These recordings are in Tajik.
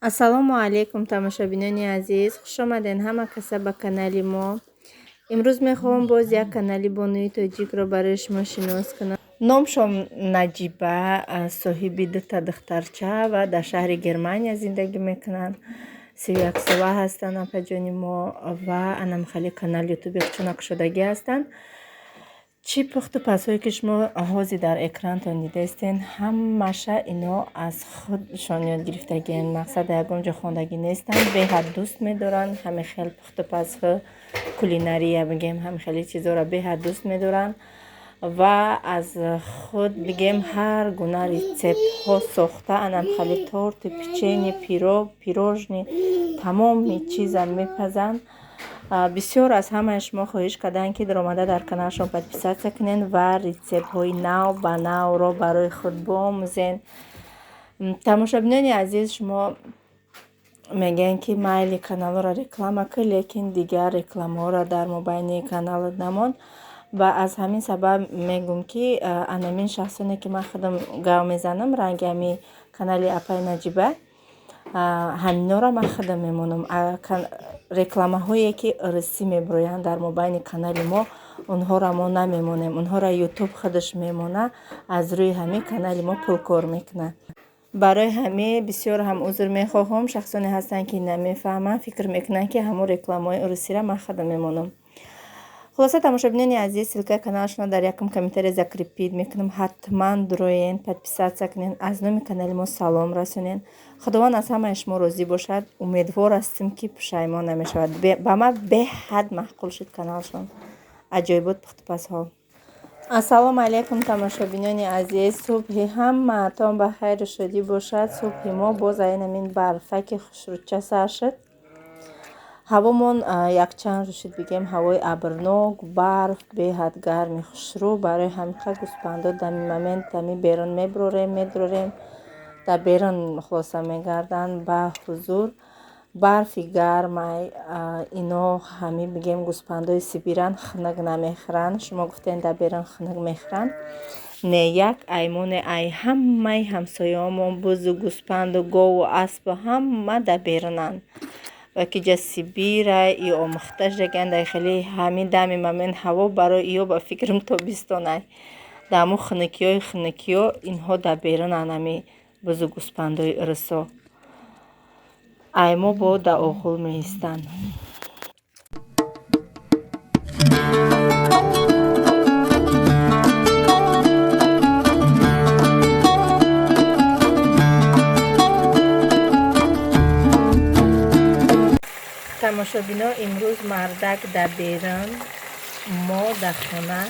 Ассалому алайкум, тамошобинони азиз, хушомаден ҳама каса ба канали мо. Имрӯз мехоҳам боз як канали бонуи тоҷикро барои шумо шинос кунам. Номшон Наҷиба, соҳиби дута духтарча ва дар шаҳри Германия зиндагӣ мекунанд. 31 сола ҳастанд апаҷони мо ва анамхали канал ютуби хучуна кушодагӣ ҳастанд. Чӣ пухту пазҳое ки шумо ҳозир дар экрантон дидаистен, ҳамаша ино аз худшон ёд гирифтагианд. Мақсад, ягон ҷо хондагӣ нестанд, беҳад дӯст медоранд ҳами хел пухту пазҳо, кулинария бигем, ҳами хели чизҳоро беҳад дӯст медоранд ва аз худ бигем ҳар гуна рецептҳо сохта, анам хели торту, печенье, пирог, пирожные, тамоми чиза мепазанд. Бисёр аз ҳамаи шумо хоҳиш карданд, ки даромада дар каналшон подписаться кунед ва рецептҳои нав ба навро барои худ биомӯзед. Тамошобинони азиз, шумо мегӯянд, ки майли, каналҳоро реклама кун, лекин дигар рекламаҳоро дар мобайни каналат намон. Ва аз ҳамин сабаб мегӯм, ки анамин шахсоне ки ман худам гав мезанам, ранги ҳами канали апаи Наҷиба, ҳаминҳоро ман худам мемонам. Рекламаҳое ки русӣ мебироянд дар мобайни канали мо, онҳоро мо намемонем, онҳоро Ютуб худаш мемона, аз рӯи ҳамин канали мо пул кор мекунад. Барои ҳамин бисёр ҳам узр мехоҳам. Шахсоне ҳастанд, ки намефаҳманд, фикр мекунанд, ки ҳамон рекламаҳои русиро ман худам мемонам. Хулоса, тамошобинони азиз, ссылкаи каналашонро дар якум комментария закрепить мекунам. Ҳатман дуроен, подписаться кунед, аз номи канали мо салом расонед. Худованд аз ҳамаи шумо розӣ бошад. Умедвор ҳастем, ки пушаймон намешавад. Ба ман беҳад маъқул шуд каналшон, аҷоибот пухтупазҳо. Ассалому алайкум, тамошобинони азиз, субҳи ҳамаатон ба хайру шодӣ бошад. Субҳи мо боз айнамин барфаки хушрӯча сар шуд. Ҳавомон якчанд рӯз шуд, бигем, ҳавои абрнок, барф, беҳад гарми хушрӯ. Барои ҳамин гӯспандо дами момент дами берун мебурорем, медурорем, дар берун хулоса мегарданд ба ҳузур. Барфи гармай, ино ҳами бигем гӯспандои сибиранд, хунук намехӯранд. Шумо гуфтем, дар берун хунук мехӯранд. Не, як аймоне ай ҳамаи ҳамсояҳомон бузу гӯспанду гову аспу ҳама дар берунанд. Ва ки ҷа Сибира и омӯхта шудагианд, ай хеле ҳамин дами момент ҳаво барои иё ба фикрам тобистонай. Дар ҳамун хунукиҳои хунукиҳо инҳо дар берунанд, ҳами бузу гӯспандои урусо. Ай мо бо дар оғул меистанд. Тамошобино, имрӯз мардак дар берун, мо дар хона.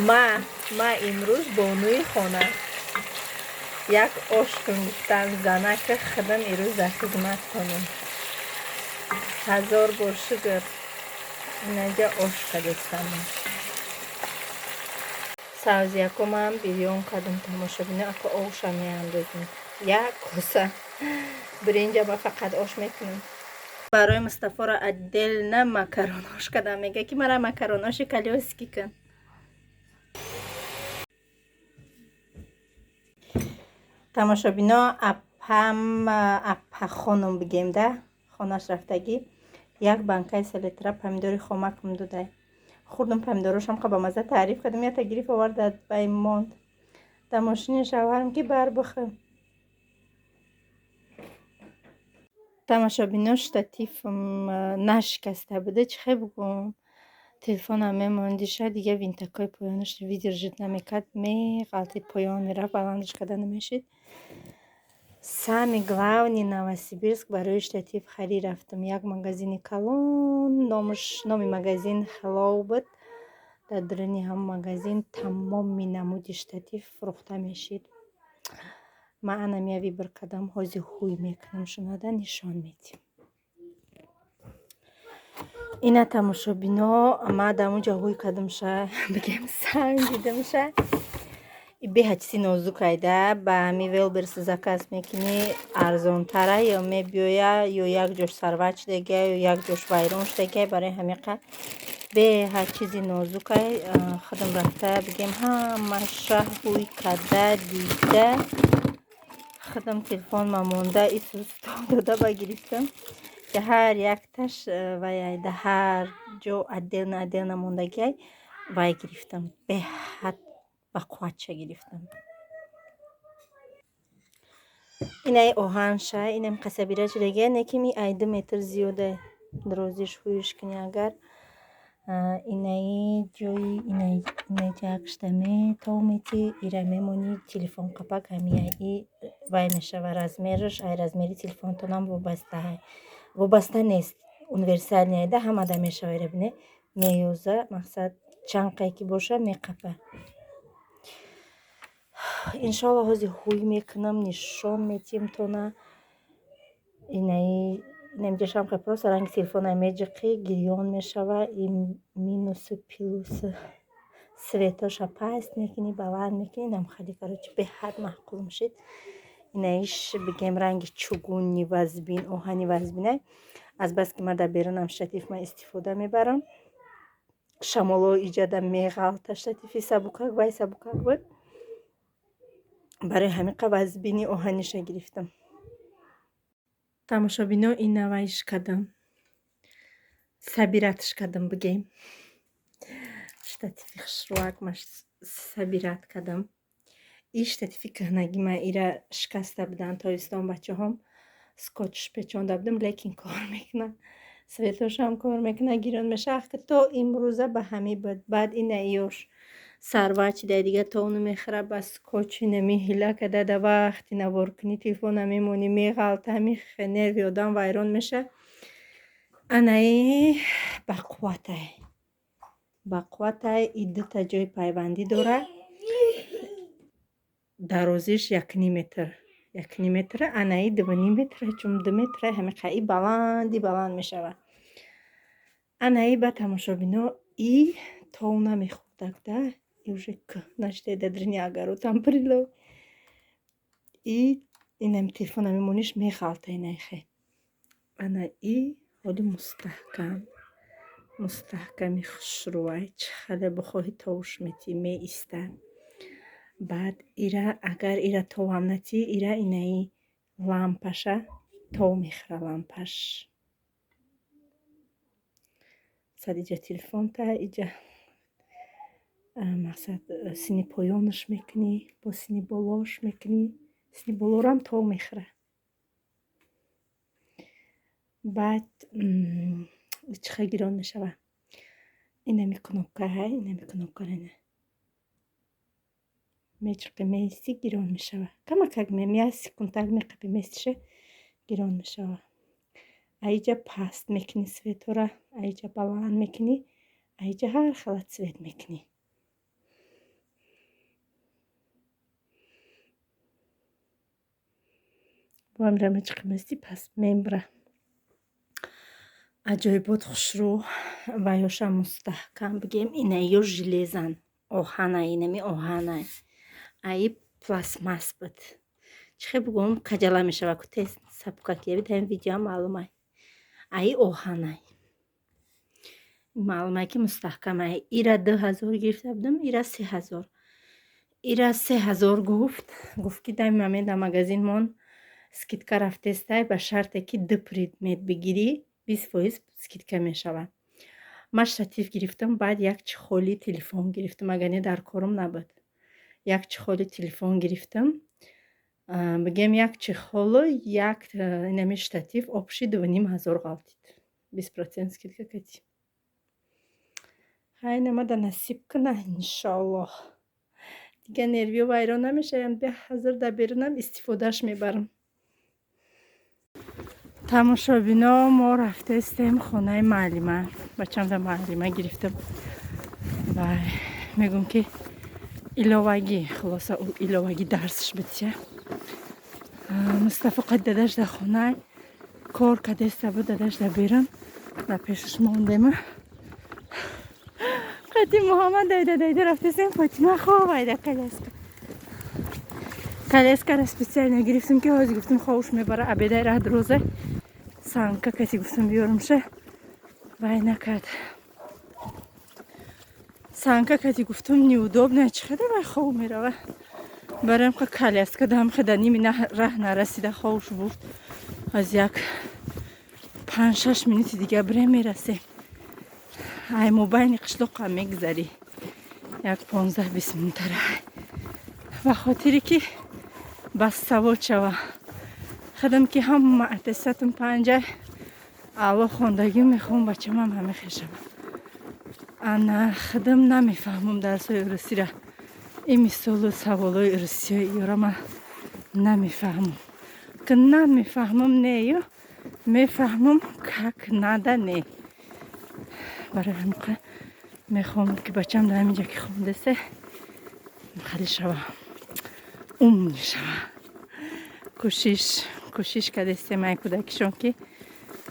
Ма имрӯз бонуи хона. Як ош кун гуфтам, занака худам ирӯз дар хизмат кунем. Ҳазор бор шукр, инаҷа ош кадестам. Савзиякомам бирён кардам, тамошобино, ака оша меандозем. Як коса биринҷа ма фақат ош мекунам. Барои Мустафоро отдельно макарон ош кардам. Мега, ки мара макарон оши колёсики кун. Тамошобино, апам, апа хонум бигем, да хонаш рафтагӣ, як банкаи селитра помидори хомакам додай. Хурдум, помидорошам қа ба мазза таъриф кардам, ята гирифт оварда бай монд дар мошини шавҳарам, ки бар бихӯр. Тамошобино, штативам нашикаста буда, чӣ хел бигӯм, телефонам мемондиша, дига винтакҳои поёнаш выдержать намекард, меғалтид, поён мерафт, баландаш карда намешид. Самый главный, Новосибирск барои штатив харид рафтам. Як магазини калон, номаш, номи магазин Hello буд. Дар даруни ҳамон магазин тамоми намуди штатив фурӯхта мешид. Ман анамия выбор кардам, ҳозир ҳуй мекунам, шунада нишон медиҳем. Ина, тамошобино, ма дар онҷо ҳуй кардамша, бигем, санҷидамша. Беҳад чизи нозукайда, ба ҳами Wildberries заказ мекунӣ, арзонтара, ё мебиёя, ё як ҷош сарват шудагия, ё як ҷош вайрон шудагия. Барои ҳамиқа беҳад чизи нозукай. Худам рафта, бигем, ҳамаша ҳуй карда, дида. Худам телефон мамонда исус дода ба гирифтам, ки ҳар якташ вай да ҳар ҷо отдельно отдельно мондагиай. Вай гирифтам, беҳад ба қувватша гирифтам. Инаи оҳанша, инам қасабира шудагия, не ки ми ай 2 метр зиёда дарозиш. Ҳуюш кунӣ агар, инаи ҷои инаи ҷакшта метов мети, ира мемонӣ, телефон қапак ҳамия и вай мешава. Размераш ай размери телефонтонам вобаста нест, универсальный айда, ҳамада мешава. Ира бине, меёза, мақсад, чанд қае ки боша, меқапа. Иншоалло, ҳозир ҳуй мекунам, нишон метиҳем тона. Инаи инамҷашам просто ранги телефона меҷиқӣ, гирён мешава. И минусу плюсу светоша паст мекунӣ, баланд мекунӣ, инам хеле, короче, беҳад маъқул мешид. Инаиш бигем, ранги чугунни вазбин, оҳани вазбинай. Азбаски ман дар берунам штатив ман истифода мебарам, шамоло иҷада меғалта, штативи сабукак, вай сабукак буд, барои ҳамин вазбини оҳаниша гирифтам. Тамошобино, ина вайш кардам, собиратьш кардам, бигем, штативи хушрӯак ма собирать кардам. И штативи кӯҳнагӣ ма, ира шикаста буданд тобистон бачаҳом, скотч печонда будам, лекин кор мекунад, светошам кор мекунад, гирён мешава, ки то имрӯза ба ҳамин буд. Баъд ина ёш сарвачида, дига то ону мехӯра, ба скотчи нами ҳила када. Да вақти наворкунӣ телефона мемонӣ, меғалта, ҳамин нерви одам вайрон меша. Анаи бақувватай, бақувватай. И дута ҷои пайвандӣ дорад, дарозиш 1,5 метр, 1,5 метра, анаи 2,5 метра, чун 2 метра ҳамин қаи баланди баланд мешавад. Анаи ба тамошобино, и тов намехӯрдак да, и уже кӯҳна шуда, дадрини агаротам прило. И инам телефона мемониш, меғалта инайхе. Ана и ҳоли мустаҳкам, мустаҳками хушрӯай, чӣ хеле бихоҳӣ товуш метӣ, меистад. Баъд ира, агар ира товам натӣ, ира инаи лампаша тов мехӯра, лампаш сад. Иҷа телефонта, иҷа, мақсад, сини поёнаш мекунӣ, бо сини болош мекунӣ, сини болорам тов мехӯра. Баъд чӣ хел гирён мешава. Инами кнопка, инами кнопкара ина мечиқӣ, меистӣ, гирён мешава. Камакак як секундак меқапӣ, местиша, гирён мешава. Аиҷа паст мекунӣ светора, аиҷа баланд мекунӣ, аиҷа ҳар хела цвет мекунӣ. Боамира мечиқӣ, местӣ, пас мембра. Аҷоибот, хушрӯ ва ёша мустаҳкам, бигем, ина ё железан, оҳана, инами оҳана, аи пластмасс буд. Чӣ хел бигӯм, каҷала мешава ку тез сабукак яби, дар ин видеоам маълумай. Аи оҳанай, маълумай, ки мустаҳкамай. Ира 2000 гирифта будам, ира 3000. Ира 3000 гуфт, ки дар момент дар магазинмон скидка рафтестай, ба шарте ки ду предмет бигирӣ, 20% скидка мешавад. Ман штатив гирифтам, баъд як чехоли телефон гирифтам, агар не дар корам набуд. Як чехоли телефон гирифтам, бигем, як чехолу як инами штатив общий 2500 ғалтид, 20% скидка кати. Ҳай, намада насиб куна, иншоаллоҳ. Дига нервиё вайрон намешавам, беҳазр дар берунам истифодааш мебарам. Тамошобино, мо рафтаистем хонаи муаллима, бачам да муаллима гирифтам ва мегӯм, ки иловагӣ, хулоса, иловагӣ дарсш бития. Мустафо қад дадаш дар хона кор кадеста буд, дадаш дар берун, дар пешаш мондема. Қади Муҳаммад дайда дайда рафтесем. Фотима хобайда коляска. Коляскара специально гирифтем, ки ҳозир гуфтем, ховуш мебара, обедай раҳ дурӯзе санка каси гуфтем, биёрумша. Вай накард, санка кати гуфтум, неудобно, чӣ қадар вай хов мерава. Бароям ка коляска дам хеда ними раҳ нарасида ховш бурд. Аз як 5-6 минути дига бирем, мерасем. Ай мобайни қишлоқам мегузарӣ, як 15-20 минутара. Ба хотире ки бас савод шава. Худам ки ҳама аттестатум 5, аъло хондагӣ, мехоҳам бачамам ҳамехел шава. Ана худам намефаҳмам дарсҳои русира. Ин мисолу саволҳои русиёи ёра ман намефаҳмам. Ки намефаҳмам нею, мефаҳмам, как надо не. Барои ҳамин мехоҳам, ки бачам дар ҳамин ҷо ки хондасе, хеле шава, умный шава. Кӯшиш кардестем ай кӯдакишон, ки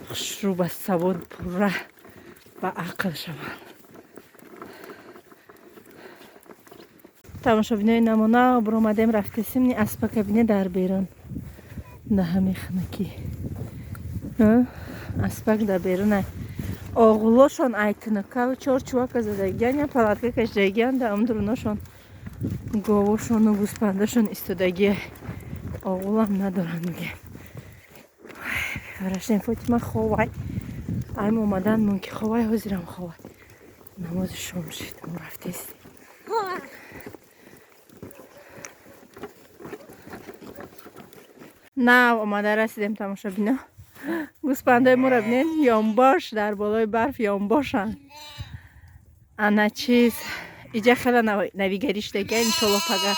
хушрӯ, ба савод, пурра ба ақл шаванд. Тамошобинои намуна, биромадем, рафтесим. Ни аспака бине, дар берун да ҳами хунукӣ аспак дар берун. Оғулошон айтинакав чорчувака задагиян, я палатка кашидагиян, да амдуруношон говошону гӯспандашон истодагия. Оғулам надоранд, мегем. Рашем, Фотима ховай. Айм омадан мунки ховай, ҳозирам ховай. Намози шом шид, мо рафтестем. Нав омада расидем, тамошобино. Гӯспандаи моро бинед, ёнбош дар болои барф ёнбошанд. Ана чиз иҷа хела навигарӣ шудагия. Иншолло, пага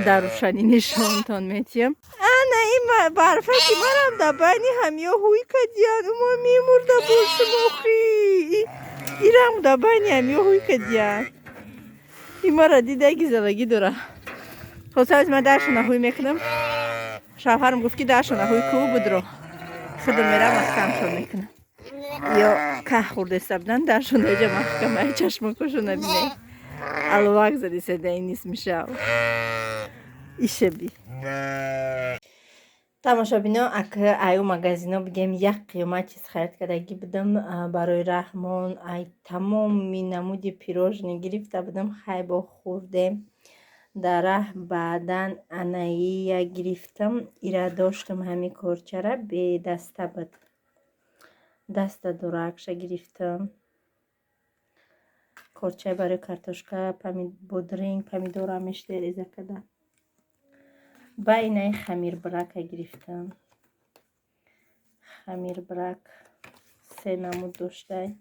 дар рӯшанӣ нишонтон метиҳам. Ана ин барфа ки марам дар байни ҳамиё ҳуй кадиян, ма мемурда бошам охи. Ирам дар байни ҳамиё ҳуй кадиян. Ин мара дидаги залагӣ дора. Хосаз ман даршона ҳуй мекунам. Шавҳарам гуфт, ки даршона ҳуй ку, будро худам мерам, маҳкамшон мекунам. Ё ках хӯрдеста будан, даршон иҷа маҳкам. Ай чашмакошона бинед, алвак задиседа, ин нис мешав ишаби. Тамошобино, ак аю магазино бигем, як қиёмат чиз харид кардагӣ будам барои раҳмон. Ай тамоми намуди пирожни гирифта будам, хайбо хӯрдем дар раҳ. Баъдан анаия гирифтам, ира доштам, ҳами корчара бедаста буд, даста доракша гирифтам. Корчаи барои картошка, бодринг, помидора мешта реза карда. Ба инаи хамирбрака гирифтам. Хамирбрак се намуд доштай,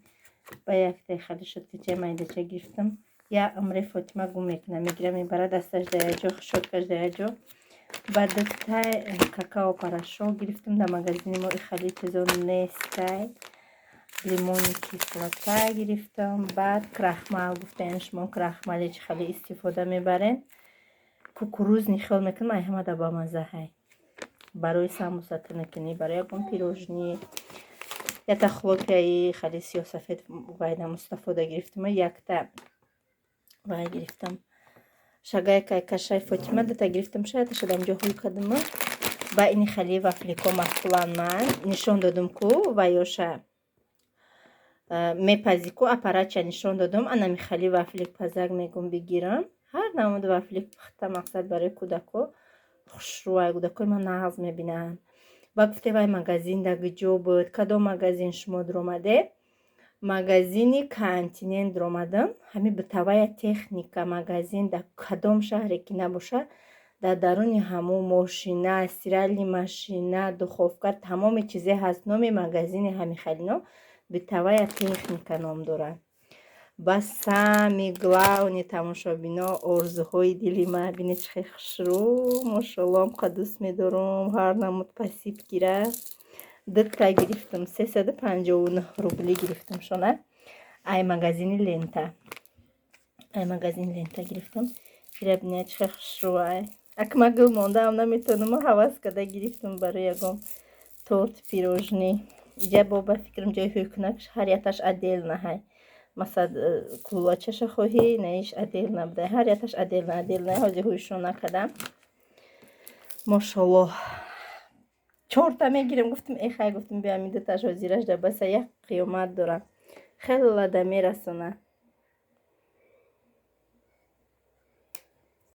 ба яктай хали шуд, кича майдача гирифтам. Я амре Фотима гум мекунам, мегира, мебара, дасташ дар як ҷо, щёткаш дар як ҷо. Ба дустай какао порошок гирифтам, дар магазини мо ихали чизо нестай. Лимони кислота гирифтам. Баъд крахмал гуфтаем, шумо крахмале чӣ хеле истифода мебарен? Кукурузный хел мекунам, ай ҳамада бамаззаҳай. Барои самбуса тунукунӣ, барои ягон пирожни. Якта хлопьяи хеле сиёсафед вайда Мустафода гирифтам, якта вай гирифтам. Шагай кашай Фотима дата гирифтам, шояд шадам ҷо ҳуй кардам. Ба ини хали вафлико маҳсулан ман нишон додум ку, ва ёша мепази ку, аппаратча нишон додум. Анами хали вафлик пазак мегум, бигирам. Ҳар намуд вафлик пухта, мақсад барои кӯдако хушрӯай, кӯдакои ман нағз мебинанд. Ба гуфте, вай магазин да гиҷо буд, кадом магазин шумо дуромаде? Магазини Континент дуромадам. Ҳами бытовая техника магазин дар кадом шаҳре ки набошад, дар даруни ҳамун мошина, стиральный машина, духовка, тамоми чизе ҳаст. Номи магазини ҳамихалино «Бытовая техника» ном дорад. Ба самый главный, тамошобино, орзуҳои дили ман, бинед, чӣ хел хушрӯ, мошалло, қа дӯст медорам ҳар намуд посыпкира. Дутта гирифтам, 359 рубли гирифтам шона. Ай магазини Лента, ай магазини Лента гирифтам. Ира бинед, чӣ хел хушрӯай. Ак ма гул мондаам, наметавонам, ҳавас карда гирифтам барои ягон торт, пирожни. Иҷа бо ба фикрам ҷои ҳӯйкунакш ҳар якташ отдельно ҳай. Масалан, кулачаша хоҳӣ, наиш отдельно буда, ҳар якташ отдельно отдельно. Ҳозир ҳӯйшон накардам. Мошаллоҳ, чорта мегирем гуфтам, эхай гуфтам, биям, дуташ ҳозираш да баса, як қиёмат дорам, хеле лада мерасона.